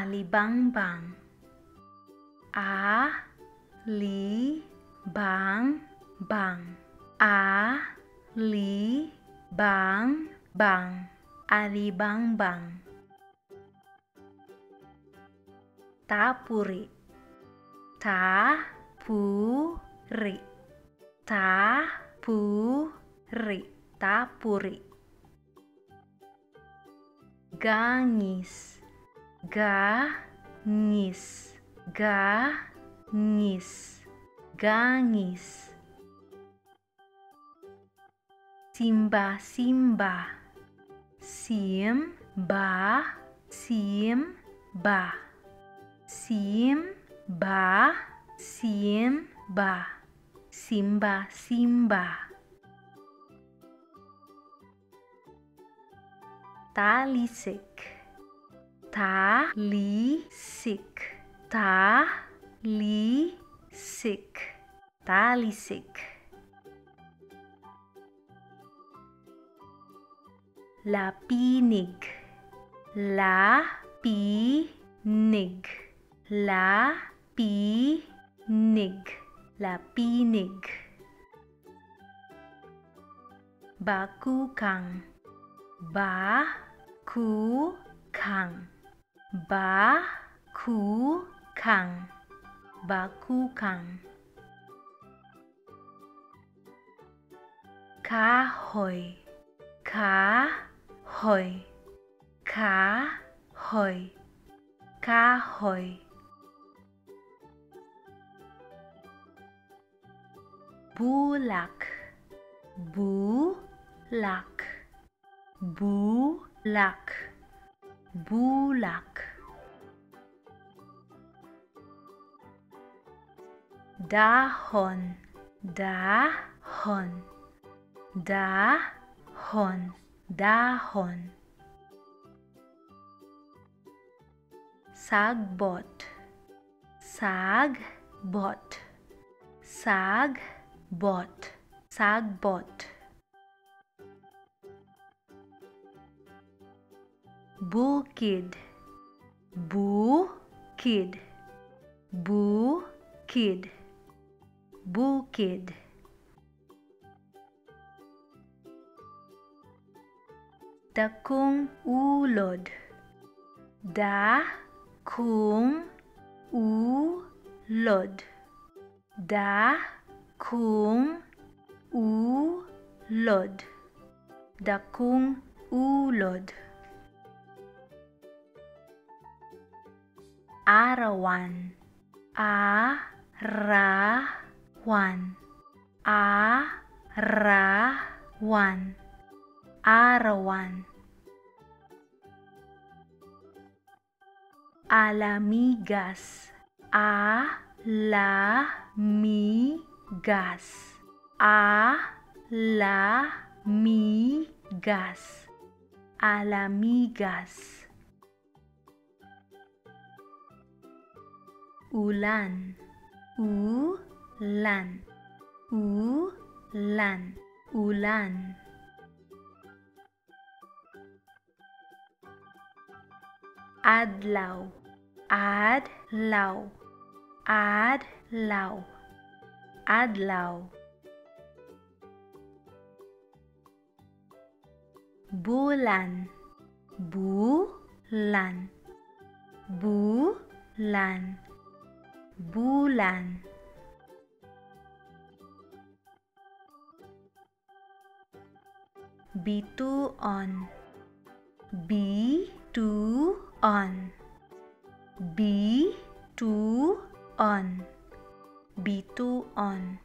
Alibangbang. A li bang bang. A li bang bang. Alibangbang. Tapuri. Ta pu ri. Ta pu ri. Tapuri. Gangis. Ga ngis. Ga ngis. Gangis. Simba simba. Sim ba sim ba. Sim ba sim ba. Simba simba. Talisik. Ta li sik. Ta li sik. Talisik. Lapinig. La pi nig. La pi nig. Lapinig. Bakukang. Ba ku kang. Ba ku kang. Bakukang. Kahoy. Ka hoy. Ka hoy. Kahoy. Bulak. Bu lak. Bulak. Bulak. Dahon. Da hon. Da hon. Dahon. Sagbot. Sag bot. Sag bot. Sagbot. Bukid. Bu kid. Bu kid. Bukid. Dakong ulod. Da kung u lod. Da kung u lod. Dakong ulod. Arawan. A ra wan. A ra wan. Arawan. Alamigas. A la mi gas. A la mi gas. Alamigas. Ulan. U lan. U lan. Ulan. Adlaw. Adlaw. Adlaw. Adlaw. Bulan. Bulan. Bulan. Bulan. Bituon. B to on. B to on. Bituon.